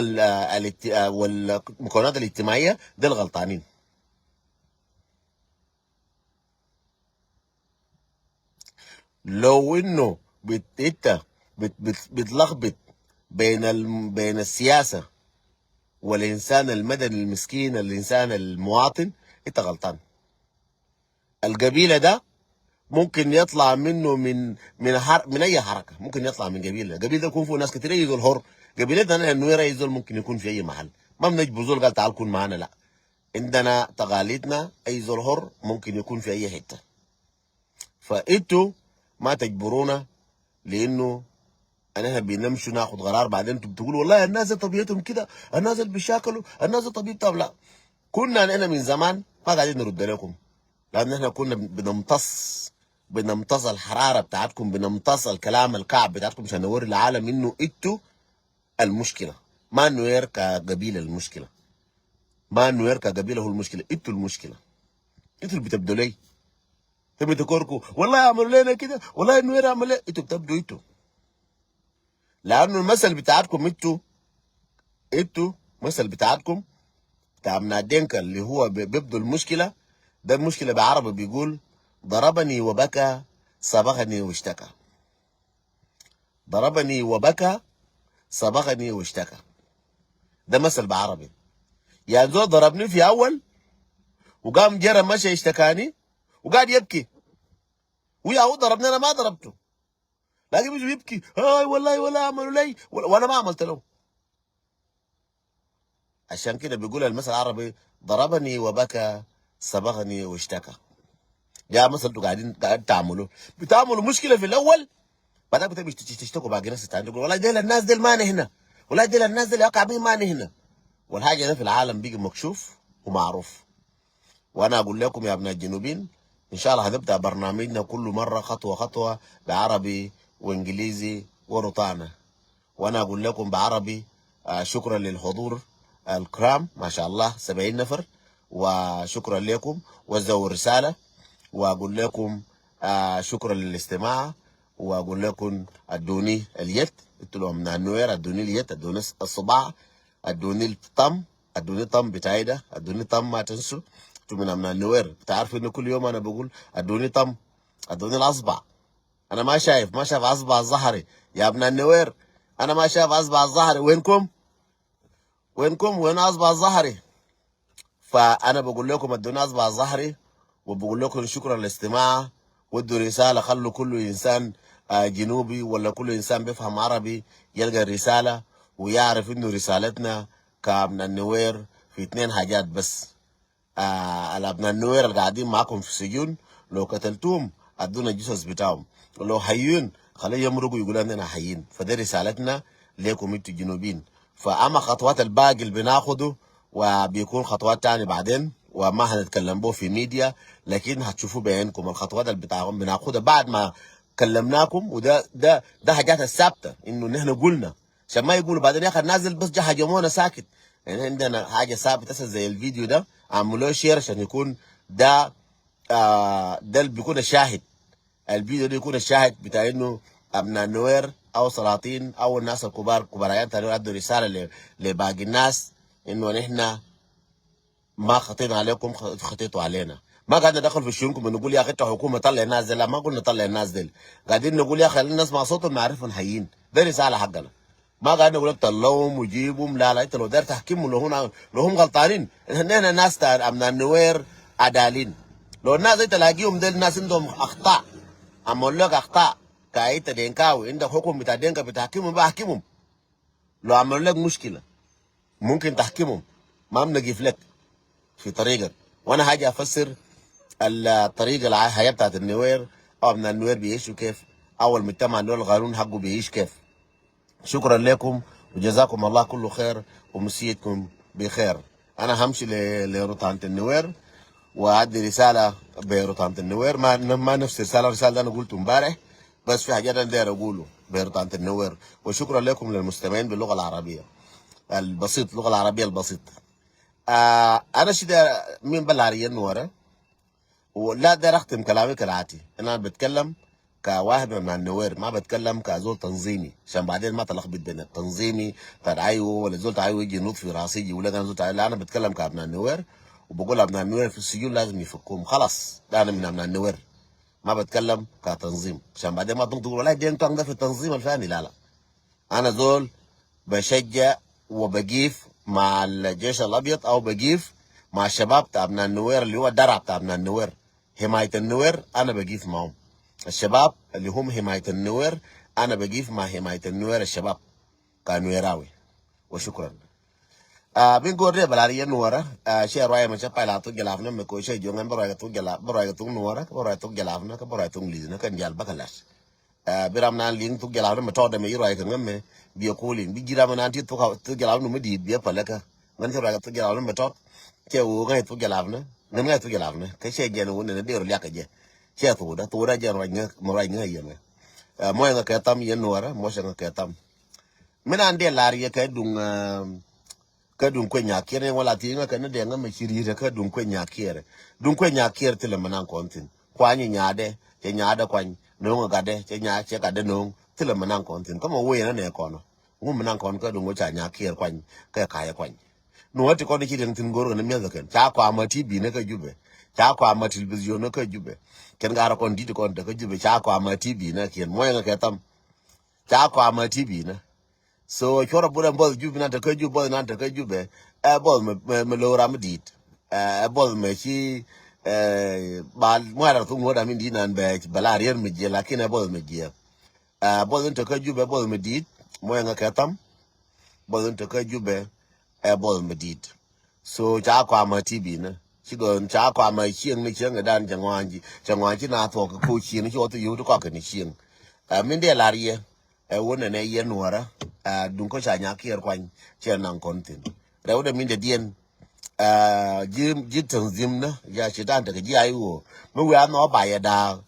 والمكونات الاجتماعية، ديل غلطانين. لو انه انت بتلخبط بين السياسة والانسان المدني المسكين، الانسان المواطن، انت غلطان. القبيلة ده ممكن يطلع منه من اي حركة، ممكن يطلع من قبيلة، قبيلة يكون فيه ناس كثير، اي زول حر. قبيلتنا انا النوير اي زول ممكن يكون في اي محل، ما بنجبر زول قال تعال كون معنا، لا، عندنا تقاليدنا، اي زول حر ممكن يكون في اي حتة. فانتوا ما تجبرونا، لانه انا بنمشي ناخذ قرار، بعدين انتوا بتقولوا والله الناس دي طبيعتهم كده، الناس اللي بيشاكلوا، الناس دي طبيعتهم. لا، كنا انا من زمان ما قاعدين نرد لكم، لان احنا كنا بنمتص الحرارة بتاعتكم، بنمتص الكلام الكعب بتاعتكم، عشان نوري العالم انه انتوا المشكلة، ما نوير كقبيله المشكلة، ما نوير كقبيله هو المشكلة، انتوا المشكلة، انتوا اللي بتبدوا لي تبي تكوركوا والله عملوا لنا كده، والله النوير عمل لنا، انتوا بتبدوا انتوا، لانه المثل بتاعتكم انتوا مثل بتاعتكم بتاع ابناء دينكا اللي هو بيبدو المشكلة ده، المشكلة بعربي بيقول ضربني وبكى صبغني واشتكى، ضربني وبكى صبغني واشتكى، ده مثل بعربي. يعني زول ضربني في اول وقام جرى مشى اشتكاني وقاعد يبكي، ويا هو ضربني انا ما ضربته، لكن بيجي يبكي هاي والله ولا عملوا لي وانا ما عملت له. عشان كده بيقول المثل العربي ضربني وبكى صبغني واشتكى. يا مثل انتوا قاعدين تعملوا، بتعملوا مشكلة في الاول، بعدين بتبي تشتكوا باقي ناس التانيين، تقول والله ديل الناس ديل ما نهنا، والله ديل الناس ديل يقع بيه ما نهنا. والحاجة ده في العالم بيجي مكشوف ومعروف. وانا اقول لكم يا ابناء الجنوبين ان شاء الله هنبدا برنامجنا كل مرة خطوة خطوة بعربي وانجليزي ورطانه. وانا اقول لكم بعربي شكرا للحضور الكرام ما شاء الله 70 نفر، وشكرا لكم وزعوا الرسالة. واقول لكم شكرا للاستماع، واقول لكم ادوني اليد، انتوا لو من النوير ادوني اليد، ادوني الصباع، ادوني الطم، ادوني طم بتاعي ده، ادوني طم، ما تنسوا انتوا من النوير، بتعرفوا انه كل يوم انا بقول ادوني طم، ادوني الاصبع. انا ما شايف، ما شايف اصبع الظهري يا ابن النوير، انا ما شايف اصبع الظهري، وينكم؟ وينكم؟ وين اصبع الظهري؟ فانا بقول لكم ادوني اصبع الظهري، وبقول لكم شكرا للاستماع، ودوا رسالة، خلوا كل انسان جنوبي ولا كل انسان بيفهم عربي يلقى الرسالة ويعرف انه رسالتنا كابن النوير في 2 حاجات بس. الابناء النوير اللي قاعدين معاكم في السجون لو قتلتوهم ادونا الجثث بتاعهم، ولو حيين خليه يمرقوا يقولوا اننا حيين. فده رسالتنا لكم انتوا الجنوبيين. فاما خطوات الباقي اللي بناخده وبيكون خطوات تاني بعدين وما هنتكلم به في ميديا، لكن هتشوفوا بعينكم الخطوات اللي بتاعهم بناخدها بعد ما كلمناكم. وده ده ده حاجات الثابتة انه نحن قلنا، عشان ما يقولوا بعدين يا اخي النازل بس جا هجمونا ساكت. يعني عندنا حاجة ثابتة زي الفيديو ده عملوه share عشان يكون ده ده اللي بيكون الشاهد، الفيديو ده يكون الشاهد بتاع انه ابناء النوير او سلاطين او الناس الكبار كباريات ادوا رسالة لباقي الناس انه نحن ما خطينا عليكم، خطيتوا علينا. ما قاعد ندخل في شؤونكم ونقول يا اخي انتوا حكومة طلع الناس دي، لا ما قلنا طلع الناس دي، قاعدين نقول يا اخي خلينا نسمع صوتهم نعرفهم حيين. ده رسالة حقنا. ما قاعد نقول لك طلعهم وجيبهم، لا لا، انت لو داير تحكمهم لو هم غلطانين، نحن ناس ابناء النوير عدالين. لو الناس دي تلاقيهم ديل الناس عندهم اخطاء، عملوا لك اخطاء كايتا دينكاوي عندك حكم بتاع دينكا بتحكمهم بحكمهم. لو عملوا لك مشكلة ممكن تحكمهم، ما بنقف لك في طريقك. وانا هاجي افسر الطريقة الحياة بتاعت النوير او ابناء النوير بيعيشوا كيف، او المجتمع اللي هو القانون حقه بيعيش كيف. شكرا لكم وجزاكم الله كل خير ومسيتكم بخير. انا همشي لرطانة النوير وادي رسالة برطانة النوير، ما نفس الرسالة، الرسالة اللي انا قلته امبارح، بس في حاجات انا داير اقوله برطانة النوير. وشكرا لكم للمستمعين باللغة العربية البسيط، اللغة العربية البسيط. انا شده مين بلعريا نورا ولا داير اختم كلامي كالاتي: انا بتكلم كواحد من النوير، ما بتكلم كزول تنظيمي، عشان بعدين ما تلخبط بين التنظيمي بتاع ايوه ولا زول ايوه يجي ينط في راسي يجي يقول لك انا زول. لا، انا بتكلم كابناء النوير، وبقول ابناء النوير في السجون لازم يفكوهم. خلاص، ده انا من ابناء النوير، ما بتكلم كتنظيم، عشان بعدين ما تقول والله دين كان ده في التنظيم الفلاني. لا لا، انا زول بشجع وبقيف مع الجيش الابيض او بقيف مع الشباب بتاع ابناء النوير، اللي هو الدرع بتاع ابناء النوير، حماية النوير. انا بقيف معهم، الشباب اللي هم حماية النوير. انا بقيف مع حماية النوير، الشباب كنويراوي. وشكرا. Bin gore balari yen nuora she roya ma chapa la tu gelaf na me ko she jongan boroy tu gela boroy tu nuora boroy tu gelaf na ka boroy tu li na kan jal bakalas biram nan ling tu gelaf na me to de me roya ka ngame bi ko lin bi gira ma nan ti tu ka tu gelaf no me di bi pa la ka ngan roya tu gelaf na me to che wo ngai tu gelaf na ngan ngai tu gelaf na ka she gen wo ne de ro ya ka je che tu da tu da je roya nga mo roya nga yen mo nga ka tam yen nuora mo she nga ka tam mina ande lari ka dung ka dun ko nya kere wala ti nga ka ne de nga me chiri ka dun ko nya kere dun ko nya kere tele manan kontin kwa nyi nya de che nya de kwan no nga de che nya che ka de no tele manan kontin ko mo we na ne kono ngu manan kon ka dun go cha nya kere kwan ka ka ya kwan no ati ko ne chiri tin goro ne miya ken cha kwa ma ti bi ne ka jube cha kwa ma television ne ka jube ken gara kon di kon de ka jube cha kwa ma ti bi ne ken mo nga ka tam cha kwa ma ti bi ne. So chora bura bol jubi na ta ka ju bol na ta ka jube e bol me me lo ram dit e bol me chi e ba mo ra tu mo da min di nan be bala rier me je lakin e bol me je e bol ta ka jube bol me dit mo nga ka tam bol ta ka jube e bol me dit. So cha kwa ma tv ne chi go cha kwa ma chieng ni chieng dan jangwan ji jangwan ji na to ka ku chi ni cho tu yu ko ka ni chieng e min de la rie e wona ne yen wara dun ko cha nya kier kwan che nan kon tin rew de min de dien ji ji tanzim na ya shi dan daga ji ayi wo mu wa no ba ya da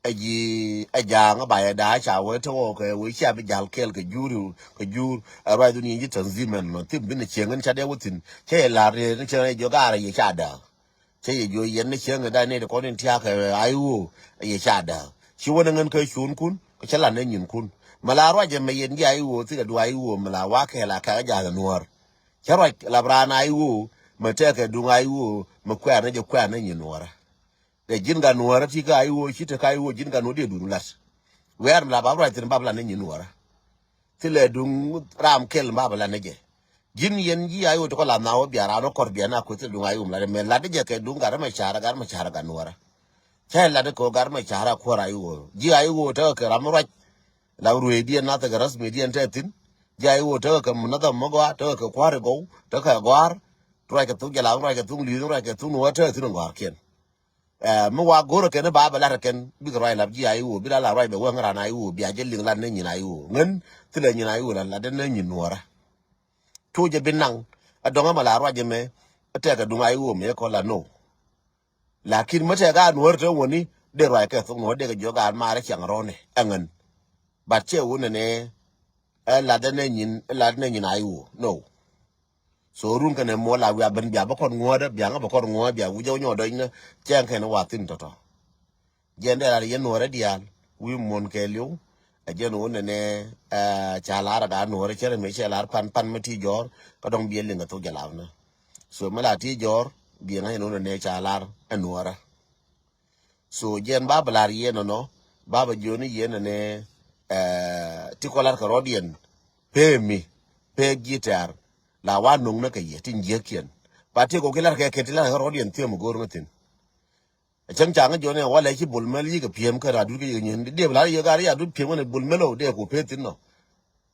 e ji e ja nga ba ya da cha wo to ko we cha bi jal kel ke juru ke jur ra du ni ji tanzim no tin bin che ngan cha de wutin che la re ne che jo ga ra ye cha da che ye jo yen ne che nga da ne ko nin tia ka ayi wo ye cha da chi wo ngan ke chun kun ko cha la ne nyin kun mala ra je me yen ji ayi wo ti ga du ayi wo mala wa ke la ka ja nuor cha ra la bra na ayi wo ma te ke du ayi wo ma kwa ne je kwa ne nyin nuora de jin ga nuora ti ga ayi wo chi te ka ayi wo jin ga no de du lat wer la ba ra tin ba bla ne nyin nuora ti le dung ram kel ba bla ne je jin yen ji ayi wo to ko la na wo biara no kor biana ko ti dung ayi wo la me la de je ke dung ga ma chara gar ma chara ga nuora cha la de ko gar ma chara ko ra ayi wo ji ayi wo te ke ram ra la ruwe dien na te ga rasmi dien te tin ji ayi wo te ke mun da mo ga te ke kware go te ke gwar ra ke tu gela ra ke tu li ra ke tu no te tin gwar ken mo wa goro ken ba ba la ken bi ra la ji ayi wo bi la la ra be wa ngara na ayi wo bi a je ling la ne nyin ayi wo ngen ti le nyin ayi wo la la de ne nyin nuora tu je bin nang adonga ma la ra je me te ka dung ayi wo me ko la no lakin ma te ga nuor te woni de ra ke tu no de ga jo ga ma ra chang ro ne angan ba che wo ne ne la de ne nyin la de ne nyin ayi wo no. So run ka ne mo la wa ben bia ba kon ngo de bia nga ba kon ngo bia wu jo nyo do ne chen ke ne wa tin to to jen de la yen no re dial wi mon ke liu a jen wo ne ne cha la ra ga no re chere me che la pan pan me ti jor ka dong bi le nga to gela na so me la ti jor bi nga no ne cha la no ra. So jen ba bla yen no no ba ba jo ni yen ne ti ko lar ka rodien pe mi pe gitar la wa nong na ka ye tin je kien ba ti ko kilar ka ke ti la rodien ti mo gor ngatin chang chang jo ne wa le chi bul mel yi ka piem ka ra du ke nyen de la ye ga ya du piem ne bul melo de ko pe tin no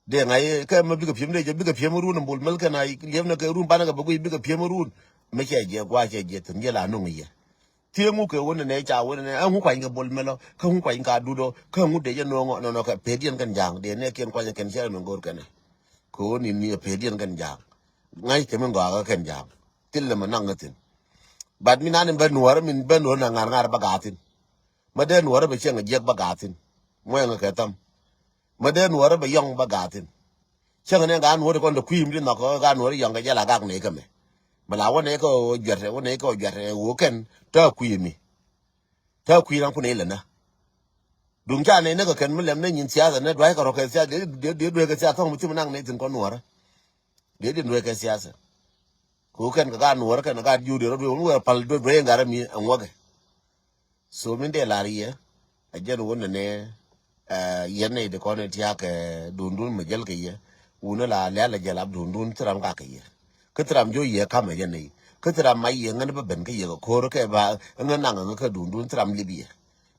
de ngai ka ma bi ka piem de je bi ka piem ru ne bul mel ka na lem na ka ru ba na ka bu bi ka piem ru me che je gwa che je tin ye la nong ye tie ngu ke won ne cha won ne ngu kwa inga bol melo ka ngu kwa inga du do ka ngu de je no no no ka pe dien kan jang de ne ken kwa ken che no gor kana ko ni ni pe dien kan jang ngai ke men ga kan jang til le man ngatin bad min anen ben nuor min ben nuor na ngar ngar bagatin ma den nuor be chen jek bagatin mo nga ka tam ma den nuor be yong bagatin chen ne ga nuor kon de kuim di no ko ga nuor yong ga jala ga ne ka me mala wo ne ko jwerte wo ne ko jwerte wo ken ta kuimi. Ta ku ran ku ne le na. Dung cha ne ne ka ken mlem ne nyin siasa ne dwai ka ro ke siasa de de de dwe ke siasa mu tim nang ne tin ko nuora. De de dwe ke siasa. Ku ken ka ga nuora ken ga ju de ro dwe mu pal dwe dwe ngara mi anwoge. So min de la rie a jen won ne yen ne de ko ne tia ke dun dun me jel ke ye. Una la la la jalab dun dun tram ka ke ye. Ke tram jo ye ka me yen ne. Ke tram ma ye ngan ba ben ke ye ko ro ke ba ngan nang ke dun dun tram libye.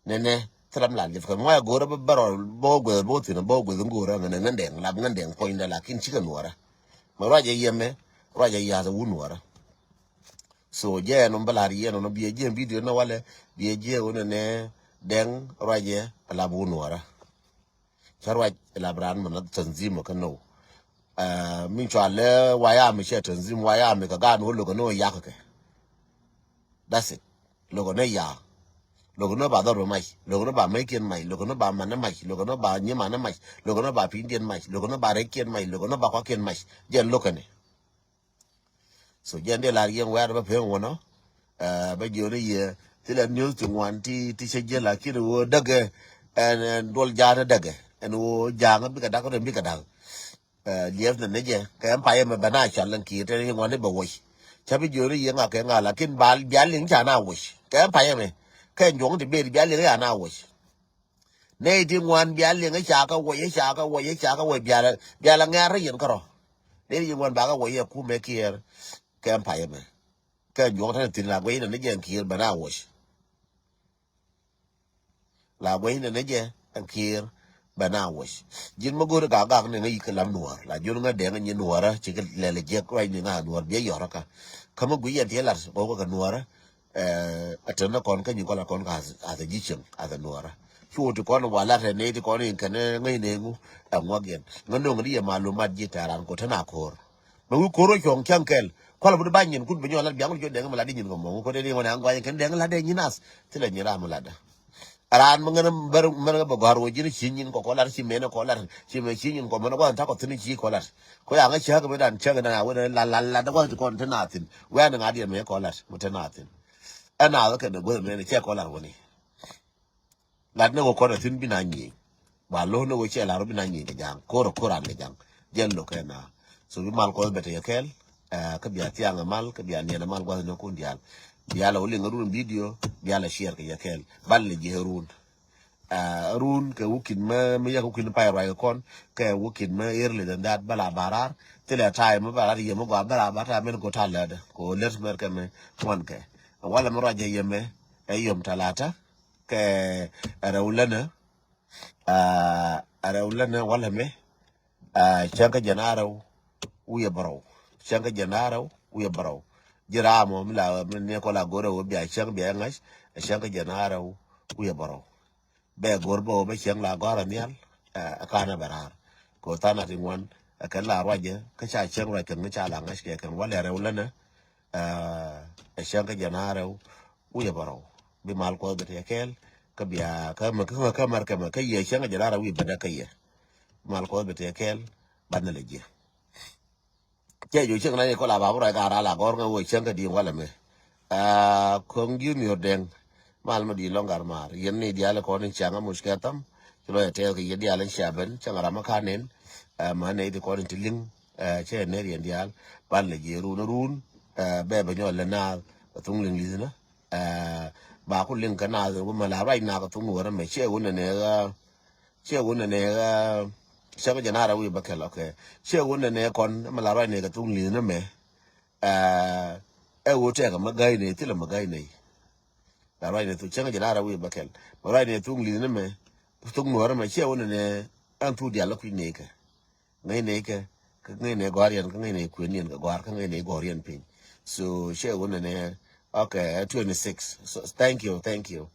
Ne ne tram la lif ka mo go ro ba ro bo go bo tin bo go ngo ro ngan ngan deng lab ngan deng point la kin chi ka nuora. Ma ra je ye me ra je ya za nuora. So je no bala rie no bi je video no wale bi je wono ne deng ra je la bu nuora. Charwa la bran man tanzim ka no. Min chwa le wa ya mi che tanzim wa ya mi ka ga no lo no ya ka ke. That's it. Lo no ya. Lo no ba do mai. Lo no ba mai kien mai. Lo no ba man mai. Lo no ba nye man mai. Lo no ba pin dien mai. Lo no ba re kien mai. Lo no ba kwa kien mai. Jen lo ka ne. So jen de la yen wa ba pe wono. Ba jo ne ye ti la news ti wan ti ti che je la ki wo dage en dol ja na dage. En wo ja nga bi ka da ko bi ka da. Lief na ne je ka pa ye me bana cha lan ki te ni wan ne ba wo. Cha bi jo ne ye nga ke nga la kin ba bia ling cha na wo. Ka pa ye me ke njong ti be bia ling ya na wo. Ne ti wan bia ling cha ka wo ye cha ka wo ye cha ka wo bia la bia la nga re yen ka ro. Ne ni wan ba ka wo ye ku me kier ka pa ye me. Ke njong ta tin la gwe ne je kier bana wo. La gwe ne je kier bana wo. Jin ma gore ga ga ne ngi ka lam nuor la jun nga de ngi nuora chi ka le le je ko ni nga nuor bi yo ka. Ka ma gwi ye te la go ka nuora atena kon ka ni ko la kon ka a ji chen a ta nuora. Chu ti kon wa la te ne ti kon in ka ne ngi ne ngu a ngwa gen. Nga no ngi ye malu mat ji taran ko tana kor. Ma wu koro chong chang kel. Ko la bu ba nyin kun bu nyola biang jo de ma la di nyin ko mo ko de ni ngona ngwa ken de la de nyinas ti la nyira ma la da. Aran ma ngana bar ma ba gar wo jini chin nyin ko ko la chi me ko la chi me chi nyin ko ma ko ta ko tin chi ko la. Ko ya nga cha ga dan cha ga na wo la la la da ko ko ta na tin. Wa na ngadi me ko la mo ta na tin. Ana ka de go me ne che ko la wo ni. La ne ko ko tin bi na nyi. Ba lo ne wo che la ro bi na nyi ga jang. Ko ro ko ran ga jang. Jen lo ke na. So bi mal ko bete yekel ka biya tianga mal ka biya nena mal gwa no kun dial. Biya la uli ngarun video biya la share ka yekel bal le je run. Run ke wukin ma ma ya wukin pa ra kon ke wukin ma early than that bala barar tele time barar ye mo gwa bala bata men ko tala da ko let mer ke me wan ke wala mo raje ye me e yom talata ke rawlana rawlana wala me chanka janaro uye baraw chanka janaro uye baraw jiramo mla ne ko la gore wo biya chang biya ngash chanka janaro uye baraw be gorbo be chang la gora mial akana barar ko tana tingwan kan la raje ka cha chang ra kan cha la ngash ke kan wala rawlana chanka janaro uye baraw bi mal ko be tekel ka biya ka ma ka ka mar ka ma ka ye changa janaro uye bada ka ye mal ko be tekel ban le je che ju chang na ko la ba ra ga ra la gor nga wo chang ka di wala me kong junior deng mal ma di longar mar yen ni diale ko ni changa mushkatam lo ya tel ke diale shaben changa ra makanen ma ne di ko ni tiling che ne rien dial ban le je run run be be nyol le na tung ling li na ba ku ling ka na wo ma la ra na ka tung wo me che wo ne ne ga che wo ne ne ga che ga na ra wi ba ke lo ke che wo ne ne kon ma la ra ne ka tung li na me e wo te ga ma gai ne ti la ma gai ne la ra ne tu che ga na ra wi ba kel ma ra ne tung li na me tung no ra me che wo ne ne an tu dia la ku ne ke ngai ne ke ka ngai ne gor yan ka ngai ne ku ni ka gor ka ngai ne gor yan pin so che wo ne ne okay 26 so thank you thank you.